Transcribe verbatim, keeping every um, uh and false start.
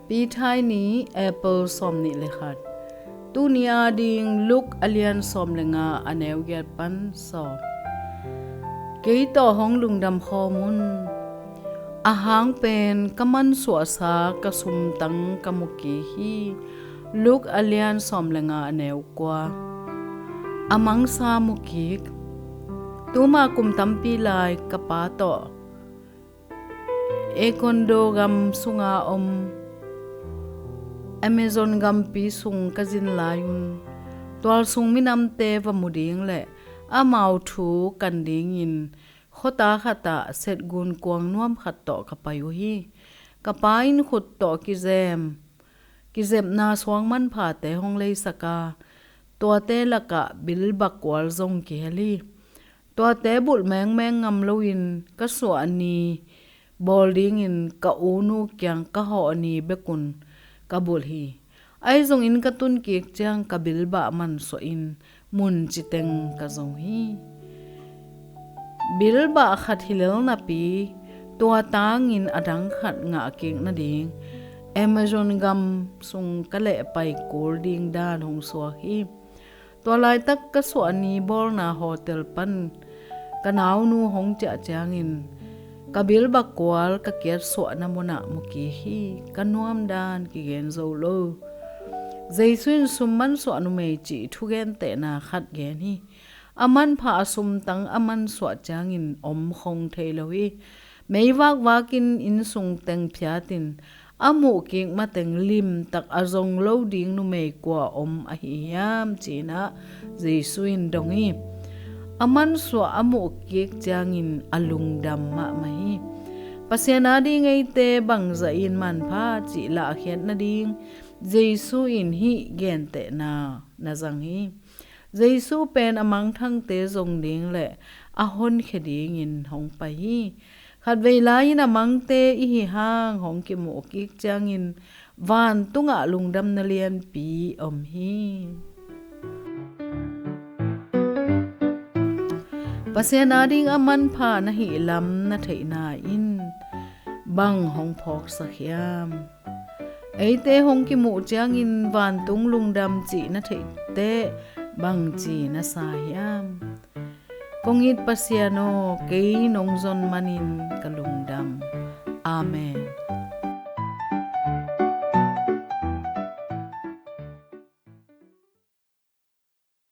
Pithai ni, April sawmnih le khat. Tuni ading Luke a lian sawm le nga, a neu giat pan sawm. Kei tawh hong lungdam khawm un. A hang pen ka mansuahsa ka sumtang ka mu kik hi. Luke a lian sawm le nga, a neu kua. A mangsa mu kik. Tuma kum tampi lai ka pa tawh Ecuador gam sunga om Amazon gampi sung ka zin lai un, tual sung minamte va mu ding le amau thu kan dingin khuata khatah setgun kuang nuam khat tawh ka pai uh hi. Ka pa in khut tawh kizem, kizepna suang manphate hong leisak a, tuate lakah bilbak kual zong kihel hi. Tuate bulh mengmeng ngam loin ka suah ni bawl dingin ka unu kiang ka hawh ni bekun ka bulh hi. Ahi zongin ka tun kik ciang ka bilbah mansuahin mun citeng ka zong hi. Bilbah khat hi lel napi, tua tangin a dang khat ngah kik nading Amazon gam sung ka lehpai kul ding dan hong suak hi. Tua laitak ka suah ni bawlna hotel pan ka naunu hong ciah ciangin ka bilbak kual ka kiat suahna munah mu kik hi. Ka nuam dan kigen zo lo. Jesu in sum mansuah numei cih thugentehna khat gen hi. A manpha a sumtang a mansuah ciangin om khong thei lo hi. Meivak vakin inn sung teng phiatin a muh kik mateng limtak a zong lo ding numei kua om ahi hiam, ci-in ah Jesu in dong hi. A mansuah a muh kik ciangin a lungdam mahmah hi. Pasian ading eite bangzah in manpha cih lahkhiat nading Jesu in hih gentehna na zang hi. Jesu pen a mangthangte zong ding le a honkhia dingin hong pai hi. Khatvei lai-in a mangte i hi hang hong kimuh kik ciangin vantungah lungdamna lianpi om hi. Pasian ading a manpha na hih lam na theihna in bang hong phawksak hiam? Eite hong kimuh ciangin vantung lungdam cih na theih teh bangci na sa hiam? Kong it Pasian aw, kei nong zon manin ka lungdam. Amen.